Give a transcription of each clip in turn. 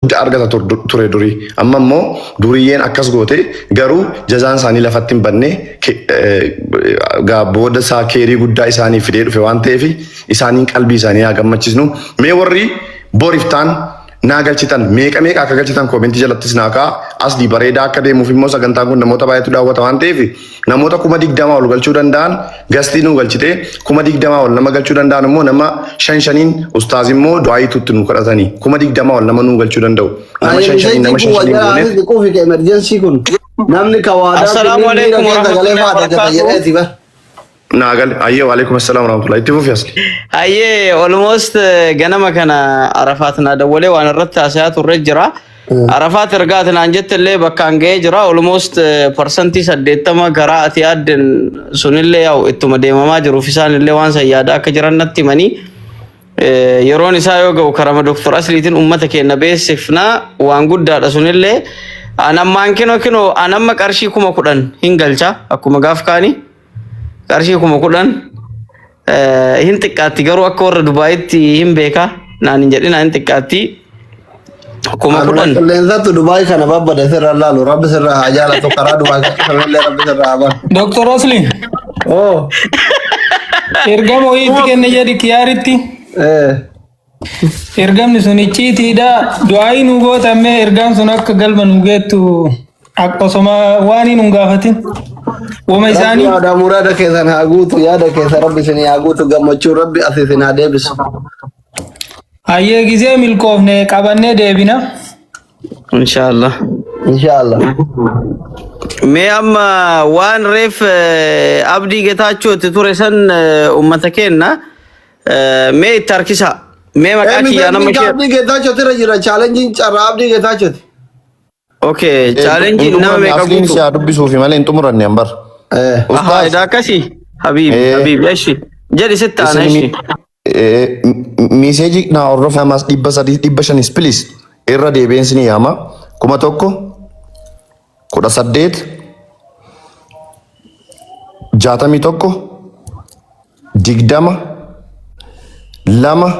Guddaa argata ture durii. Amma immoo duriyyeen akkas goote garuu jazaan isaanii lafatti hin badne gaa booda isaa keerii guddaa isaanii fidee dhufe waan ta'eef isaaniin qalbii isaanii haa gammachisnu. Mee warri boriftaan naa galchitan meeqa meeqa akka galchitan koomentii jalattis naa ka'a. Asli bareedaa akka deemuuf immoo sagantaan kun namoota baay'eetu daawwata waan ta'eef namoota 20,000 ol galchuu danda'an gastii nuu galchite 20,000 ol nama galchuu danda'an immoo nama shan shaniin ustaaz immoo du'aayiitu itti nuu kadhatanii 20,000 ol nama nuu galchuu danda'u nama shan shaniin nama shan shaniin gooneet Quufi quufi ka emergency kun namni ka waadaa Assalaamu kunniin miira alaikum keessa galee warahmatullahi faa argata wabarakatuh. jedheeti bar. Naa gale ayyee waalaikum assalaam warahmatullahi itti fufi asli. Hayyee almost ganama kana Arafaat naa dawwalee waan irratti haasayaa turre jira. Arafaat ergaa ati naan jette illee bakkaan ga'ee jira. Almost 80% karaa ati yaadden sunillee yaa'u ittuma deemamaa jiruuf isaan illee waan san yaadaa akka jiran natti himanii. Yeroon isaa yoo ga'u karama Dr. Asliitiin uummata keenya beeksifna waan guddaadha sunillee. An ammaan kinoo kinoo an amma qarshii 10,000 hin galcha akkuma gaaf kaanii. Qarshii 10,000 hin xiqqaatti garuu akka warra Dubaayitti hin beeka naan hin jedhina hin xiqqaatti. Anuma 10,000. qilleensatu Dubaay kana babbade sirra laalu rabbi sirra haa jaalatu karaa Dubaay kan cufamillee rabbi sirra haa banu. Dr. Asli, Oh, ergama wayii itti kenne jedhi kiyaaritti. eh. Ergamni sun icciitiidha. Du'aayii nu gootammee ergaan sun akka galma nu geettu akka osoma waan hin gaafatin. Wama Rabbi isaanii yaada muraada keessan haa guutu yaada keessa rabbi isin haa guutu gammachuu rabbi as isin haa deebisu. hayyee gizee milkoofne qabannee deebina. Inshaallah. Inshallah. Mee amma waan reef Abdii Getaachoo itti ture san uummata keenna Mee itti harkisaa. Mee maqaa kiyyaa nama Miseensi ishee. Abdii Geetaachoo irra jira. Chaalenjiin carraa Abdii Geetaachooti. Okay, Hin chaalenjiin nama xumuranne meeqa asliin guutu? si haa dubbisuufi malee hin xumuranne an bar. Eh. Ahaa, Ustaaz edaa akkasii. Habiibi, eh, habiibi, eshi. Jedhi sitti aana isin eshi. miseejii naa hordofa namaas 300 500 please irra deebi'een isinii yaama 1000 18 61 20 2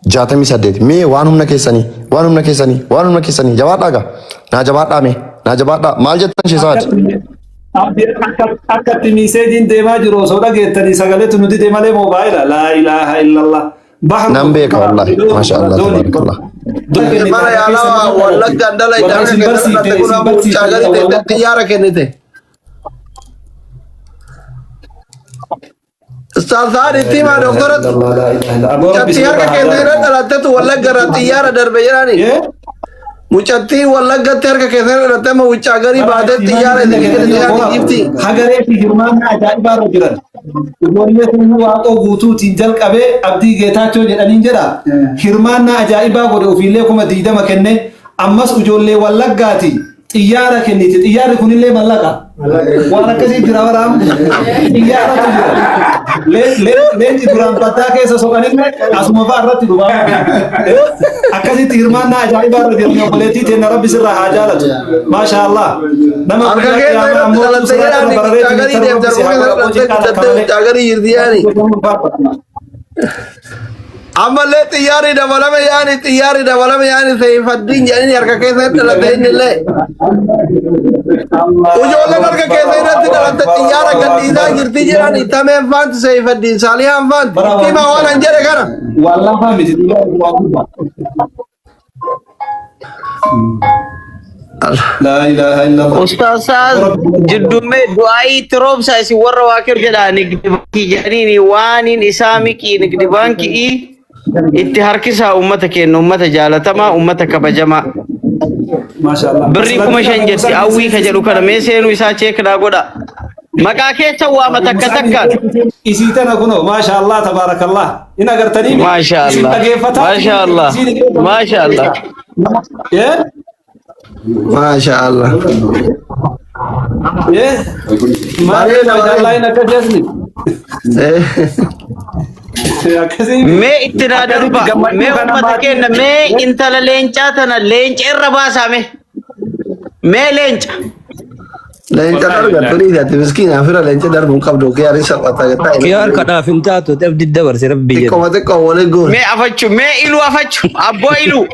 68 mee waan humna keessanii waan humna keessanii waan humna keessanii jabaadhaa gaa naa jabaadhaa mee naa jabaadhaa maal jettan ishee saad Abdi akka akka itti miiseejiin deemaa jiru osoo dhageettanii sagaleetu nu dide malee moobaayila laa ilaaha illallah. Bahru nan beeka wallaahi maasha Allah tabaarakallah Mana yaalaa wallaggaan dala Warra idaara isin keessa barsiifte dhatte kun isin amma barsiifte wuccaa gadi jedha teessee xiyyaara kennite. Ustaaz Saad itti himaa doktoratti. Mucattii harka keessa irra dhalattetu wallagga irraa xiyyaara darbe jedhani. Mucattii wallaggatti harka keessa irra dhalatte amma wuccaa garii baatee xiyyaara isin kennite jedhani gifti. Hagaree fi hirmaannaa ajaa'ibaa irra jiran. Ijoollee sanyii waaqoo guutuutiin jalqabee Abdii Geetaachoo jedhaniin jedha. Hirmaannaa ajaa'ibaa godhe ofiillee 20,000 kenne. Ammas ijoollee wallaggaati Xiyyaara kenniti. Xiyyaarri kunillee mallaqa. Waan akkasii jira waraam. Xiyyaaratu jira. Leenci duraan baddaa keessa soqanillee asuma fa'a irratti dhufaa. Akkasitti hirmaannaa ajaa'ibaa irra jirti obboleettii teenna rabbi sirraa haa jaalatu. Maasha Allah. Nama Harka guyyaa keessa qiyaamaa irratti ammoo dhalatte sirraa irra jedhani bararee wuccaa garii tara deemte rabbi si harka haa keessa godhu dhalatte abbootiin guddatte qaala akka wuccaa garii jirti yaani. malee. Ammallee xiyyaarri dabalame yaani xiyyaarri dabalame yaani seeyfaddiin jedhanii harka keessa dhalate innillee. Ijoolleen harka keessa irratti dhalatte xiyyaara gadhiisaa jirti jedhani tameen faanti seeyfaddiin saalihaan faanti itti himaa waan an jedhe kana. Waan lafaa miti xiyyaarri waan guddaa. Laa ilaaha illallah. Ustaaz Saad jidduummee du'aayii itti roobsaa isin warra waa kennu jedhaa nigdi baankii jedhaniini waaniin isaa miqii nigdi baankii itti harkisaa uummata keenya uummata jaalatamaa uummata kabajamaa. Maashaallah. Birrii 5,000 jetti hawwii ka jedhu kana mee seenuu isaa cheek naa godha. Maqaa keessa waama takka takkaan. Isii tana kunoo maasha Allah tabaarakallah. In agartanii mi? Maasha Isin Allah. dhageeffataa Maasha Allah. isiin Maasha Allah. Eh? Maasha Allah. Eh? Maal Bareeda maasha Allah bareeda. in akkasii asli. Eh. Akkasii Mee itti naa akkasitti darba. gammachuu Mee kana uummata maatii keenya mee intala leencaa tana leenca irra baasaa mee. Mee leenca. Leenca Wallaahi dargattu billaahi. dhiisi ati miskiina fira leenca darbuun qabdu kiyaarin salphata gattaa Kiyaar kadhaaf hin taatu abdi dabarse rabbi jedhe. Xiqqoma xiqqoo waliin goone. Mee afachu, mee iluu afachu, abboo iluu.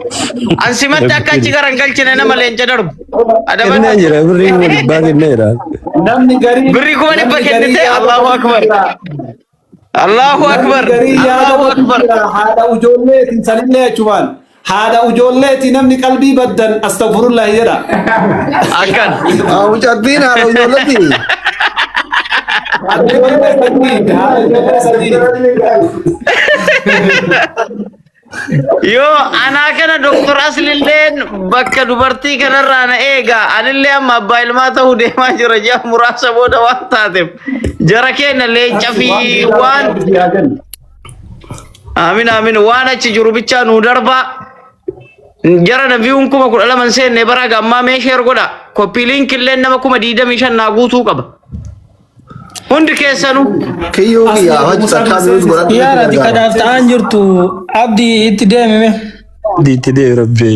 An simatti akka achi garan galchine nama leenca darbu. Kennee Adabadhu. jira birrii 500,000 kenneera. Namni garii Birrii 500,000 namni garii kennite yaada Allahu qabu Akbar. jira. Allahu Namni Akbar. garii yaada Allahu qabu Akbar. jira. Haadha ijoolleetiin sanillee achumaan. Haadha ijoolleetii namni qalbii baddan astaghfirullah jedha. Akkan. Mucattiin haadha ijoolleeti. Haadha ijoollee sadii. Haadha ijoollee sadii. Yoo anaa kana Dr. Aslilleen bakka dubartii kanarraa na eega. Anillee amma abbaa ilmaa ta'uu deemaa jira ji'a muraasa booda waan taateef. Jara keenya leenca fi waan Amin amin waan achi jiru bichaa nuu darbaa. Jara na viyuun 12,000 hin seenne bara gammaa mee sheer godha. Koppii liinkillee nama 25,000 naa guutuu qaba. Hundi keessanuu. Kiyyuu kiyyaa Asli hojii Musa takkaa mi'uus godhadhu Kiyaar sitti ati gargaara. kadhaaf ta'aan jirtu abdii itti deemime. Abdi itti deemi rabbi.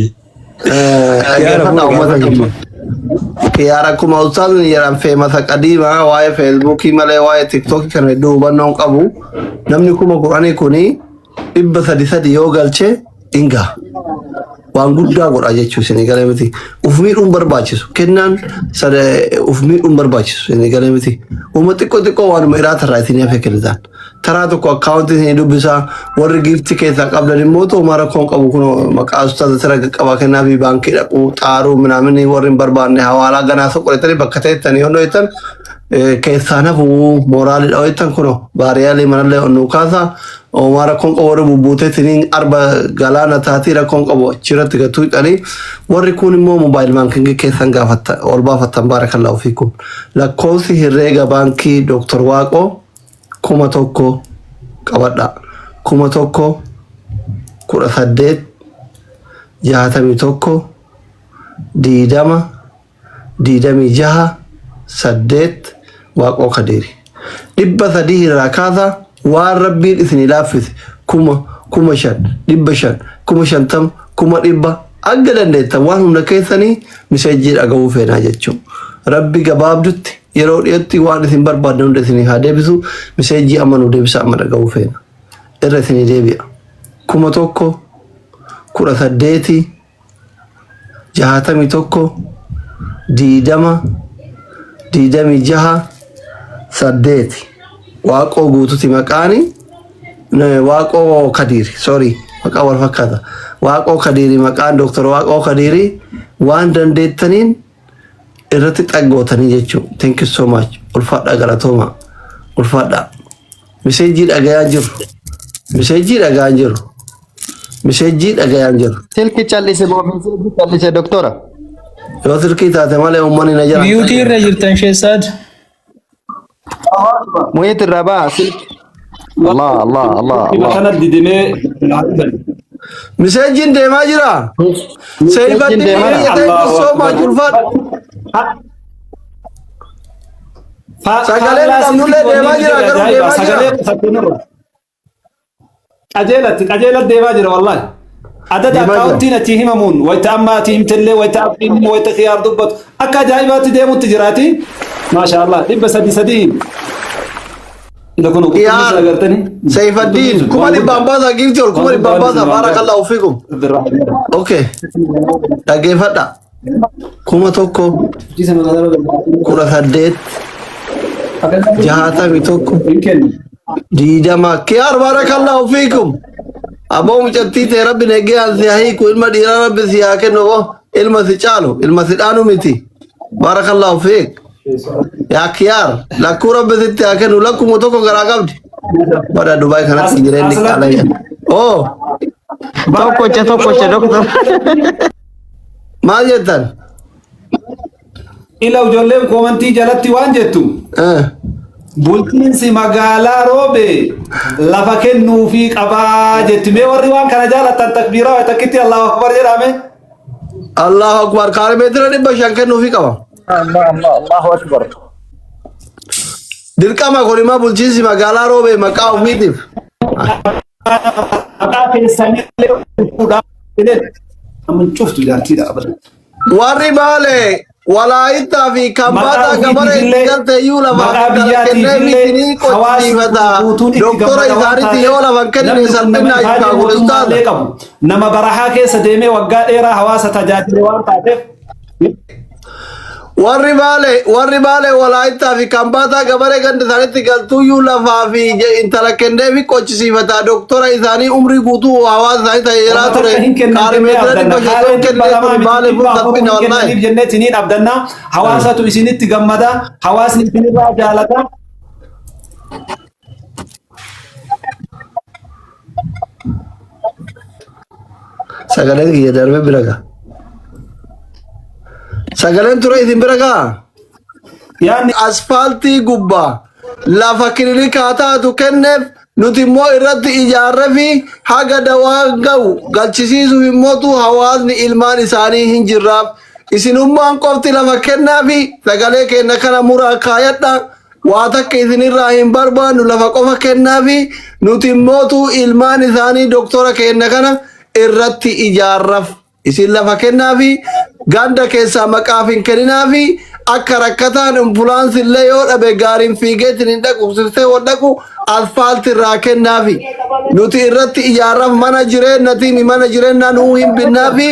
Kiyaar Dhaggeeffadhaa ammoo uummata gaafa keenya. Kiyaar akkuma ustaazni jedhan feemasa qadiimaa waa'ee feesbuukii malee waa'ee tiktookii kana hedduu hubannoo hin qabu. Namni 10,000 kuni 300 yoo galche hin gaha. Waan guddaa godha jechuu isinii galee miti. Uf miidhuun barbaachisu. Kennaan uf miidhuun barbaachisu isinii galee miti. Uuma xiqqoo xiqqoo waanuma iraata irraa isinii hafe kennitan. Taraa tokko akkaawuntii isinii dubbisaa warri giiftii keessaa qabdan immoo ta'uma rakkoon qabu kun maqaa ustaaza tira qaqqabaa kennaa fi baankii dhaquu xaaruu minaaminii warri hin barbaanne hawaalaa ganaa soqoletanii bakka ta'ettanii hondoo jettan keessaan hafu mooraalidha jettan kuno baariyaalee manallee onnuu kaasa Homaa rakkoon qabu warri bubbuuteetiin arba galaana taatii rakkoon qabu achirratti gatuu hidhanii warri kun immoo moobaayil baankingii keessan gaafatta ol baafattan baarakallaahu fiikum lakkoofsi herreega baankii Dooktar Waaqoo 1000 qabadha 1000 18 61 20 26 8 Waaqoo Kadiiri. 300 irraa kaasaa waan rabbiin isinii laaffise 1000, 5000, 500, 50,000, 100,000 akka dandeettan waan humna keessanii miseejjii dhaga'uu feenaa jechuudha. Rabbi gabaabdutti yeroo dhiyootti waan isin barbaaddan hunda isinii haa deebisu miseejjii amma nu deebisa amma dhaga'uu feena. Irra isinii deebi'a. 1000 18 61 20 26 8 Waaqoo guututi maqaani Waaqoo Kadiiri sorry maqaa wal fakkaata Waaqoo Kadiiri maqaan Dooktar Waaqoo Kadiiri waan dandeettaniin irratti xaggootanii jechuudha. Thank you so much. Ulfaadhaa galatooma. Ulfaadhaa. Miseejjii dhagayaa jiru. Miseejjii dhagayaa jiru. Miseejjii dhagayaa jiru. Silki callise moo meeseejii callise doktora? Yoo silkii taate malee uummanni na jala. Miyuutii irra jirtan sheessaad. Muyit irraa ba'a silki. Allah Allah Allah Dhibba Allah. kana didimee Miseejjiin deemaa jira. Meeseejiin Seeyfaddi deemaa jira. biyya thank you so much ulfaadhu. Sagaleen qabnullee deemaa jira garuu deemaa jira. Qajeelatti qajeelatti deemaa jira wallaahi. Adada Deemaa jira. akkaawuntiin achii himamuun wayita amma ati himtellee wayita abdiin himu wayita khiyaar dubbatu akka ajaa'ibaatti deemutti jiraati. Maasha Allah 300. Ila kun qulqullina Khiyaar agartanii. Seeyfaddiin 100,000 baasaa giifti ol 100,000 baasaa baarakallahu fiikum. Okay. Dhaggeeffadha. 1000 18 61 20 kiyaar baarakallahu fiikum. Aboo mucattii ta'e rabbi nagaa si haa hiiku ilma dhiiraa rabbi si haa kennu aboo ilma si caalu ilma si dhaanu miti. Baarakallahu fiik. Yaa kiyaar lakkuu rabbi sitti haa kennu lakkuma tokko garaa qabdi. Bara Dubaay kanatti jireenyi qaala'ee. Oo Tokkocha tokkocha doktor. maal jettan? Ila ijoolleen koomantii jalatti waan jettu bulchiinsi magaalaa roobe lafa kennuufii qabaa jetti. Mee warri waan kana jaalattan takbiiraa wayi takkitti Allahu Akbar jedhame. Allahu Akbar kaaree meetira 500 kennuufii qaba. Allah Allah Allahu Akbar. Dirqama kun immoo bulchiinsi magaalaa roobee maqaa ofiitiif. Maqaa keessanillee fuudhaa. Amma cuftu jaartiidha. Warri baale Walaayittaa fi Maqaa Kambaataa gabara itti ofiitiifillee galte iyyuu lafaaf maqaa intala kennee biyyaatiifillee mitinii hawaasni qochisiifata. guutuun itti Doktora gammada waan isaaniitti yoo taateef lafan kennine namni kun nama salphinaa ifaajee yookaan mootummaallee ustaaza. qabu nama barahaa keessa deemee waggaa dheeraa hawaasa tajaajile waan taateef Warri baale warri baale walaayittaa fi kambaataa gabaree ganda isaaniitti galtuuyyuu lafaa fi intala kennee fi qochisiifata. Doktora isaanii umrii guutuu hawaasa isaanii tajaajilaa Wanta ture. takka hin kennan Kaare jennee meetira abdanna. 500 Kaareen kennee 200 kun miti baale kun 400 salphina hin wallaahi. kennaniif jennee isiniin abdanna. Hawaasatu isinitti gammada. Hawaasni isinirraa jaalata. Sagaleen kiyya darbee bira ga'a. Sagaleen ture isin bira ga'a. Yaadni Asfaaltii gubbaa lafa kilinikaa taatu kenneef nuti immoo irratti ijaarre fi haga dawaa ga'u galchisiisuuf immootu hawaasni ilmaan isaanii hin jirraaf. Isinummaan qofti lafa kennaa fi sagalee kenna kana muraa kaayadha. Waa takka isinirraa hin barbaannu lafa qofa kennaa fi nuti immootu ilmaan isaanii doktora kenna kana irratti ijaarraf. Isin lafa kennaa fi ganda keessaa maqaaf hin kenninaa fi akka rakkataan ambulaansii illee yoo dhabe gaariin fiigeetiin hin dhaqu siftee wal dhaqu asfaalti irraa kennaa fi nuti irratti ijaarraf mana jireenyatiin mana jireenyaa nuu hin binnaa fi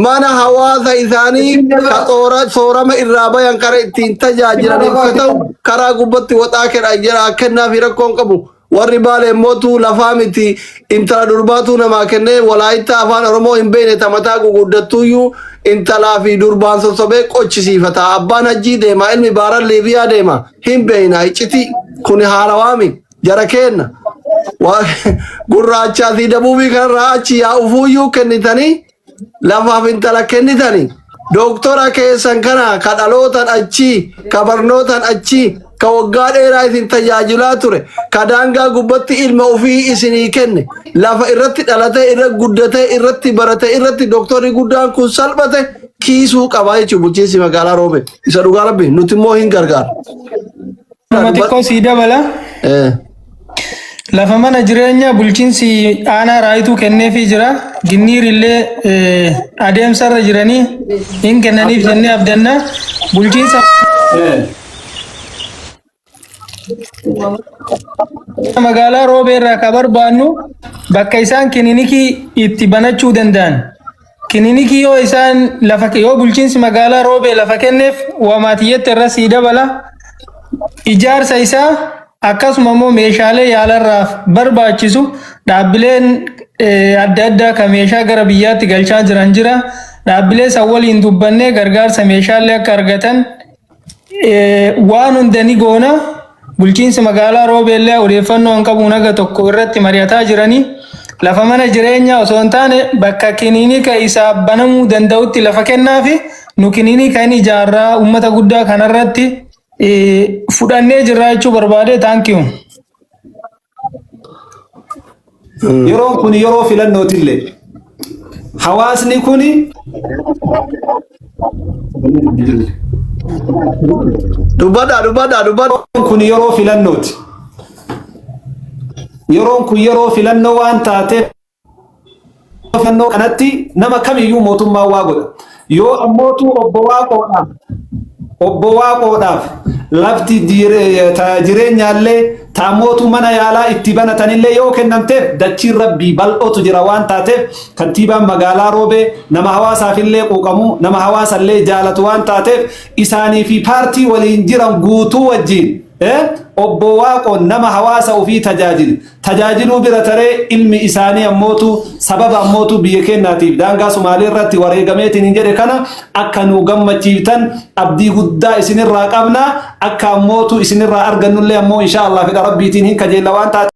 mana hawaasa isaanii ka soorama irraa bayan kara ittiin tajaajilaniif ka ta'u karaa gubbatti waxaa kenna jira kennaa fi rakkoon qabu. Warri baale mootuu lafaa miti intala durbaatu namaa kennee walaayittaa afaan Oromoo hin beekne tamataa guguddattuuyyuu intalaa fi durbaan sossobee qochisiifata. Abbaan hajjii deema ilmi baaran Liibiyaa deema hin beekna icciti kun haarawaami jara keenna. Gurraachaa fi dabuubii kanarraa achi yaa ufuuyyuu kennitanii lafaaf intala kennitanii doktora keessan kana ka dhalootan achii ka barnootan achii ka waggaa dheeraa isin tajaajilaa ture ka daangaa gubbatti ilma ofii isinii kenne lafa irratti dhalatee irra guddatee irratti baratee irratti doktorri guddaan kun salphate kiisuu qabaa jechuun bulchiinsi magaalaa Roobe isa dhugaa rabbi nuti immoo hin gargaara. Nama xiqqoo sii dabala. Lafa mana jireenyaa bulchiinsi aanaa raayituu kenneefii jira. Ginniir illee adeemsarra jiranii hin kennaniif jennee abdanna. Bulchiinsa magaalaa Roobee irraa ka barbaannu bakka isaan kilinikii itti banachuu danda'an. Kilinikii yoo isaan lafa yoo bulchiinsi magaalaa Roobee lafa kenneef waamaatiyyatti irra sii dabala. Ijaarsa isaa akkasuma immoo meeshaalee yaalarraaf barbaachisu dhaabbileen adda addaa kan meeshaa gara biyyaatti galchaa jiran jira. Dhaabbilee san waliin dubbannee gargaarsa meeshaalee akka argatan waan hunda ni goona. Bulchiinsi magaalaa Roobeellee odeeffannoo hin qabuun haga tokko irratti mari'ataa jiranii lafa mana jireenyaa osoo hin taane bakka kilinika isaa banamuu danda'utti lafa kennaafi nu kilinika inni ijaarraa uummata guddaa kanarratti fudhannee jirra jechuu barbaade. Thank you. Yeroon kun yeroo filannootillee hawaasni kun Dubbadhaa dubbadhaa dubbadhaa. Kun yeroo filannooti. Yeroon kun yeroo filannoo waan taateef filannoo kanatti nama kamiyyuu mootummaan waa godha. Yoo ammootu obbo Waaqoodhaaf lafti jireenyaallee taammootu mana yaalaa itti banatanillee yoo kennamteef dachiin rabbii bal'ootu jira waan taateef kantiibaan magaalaa Roobee nama hawaasaafillee quuqamu nama hawaasallee jaalatu waan taateef isaanii fi paartii waliin jiran guutuu wajjin obbo Waaqoon nama hawaasa ofii tajaajilu tajaajiluu bira taree ilmi isaanii ammootu sababa ammootu biyya keenyaatiif daangaa Sumaalee irratti wareegameetiin hin jedhe kana akka nu gammachiiftan abdii guddaa isinirraa qabna akka ammootu isinirraa argannullee ammoo insha Allah fedha rabbiitiin hin kajeella waan taate.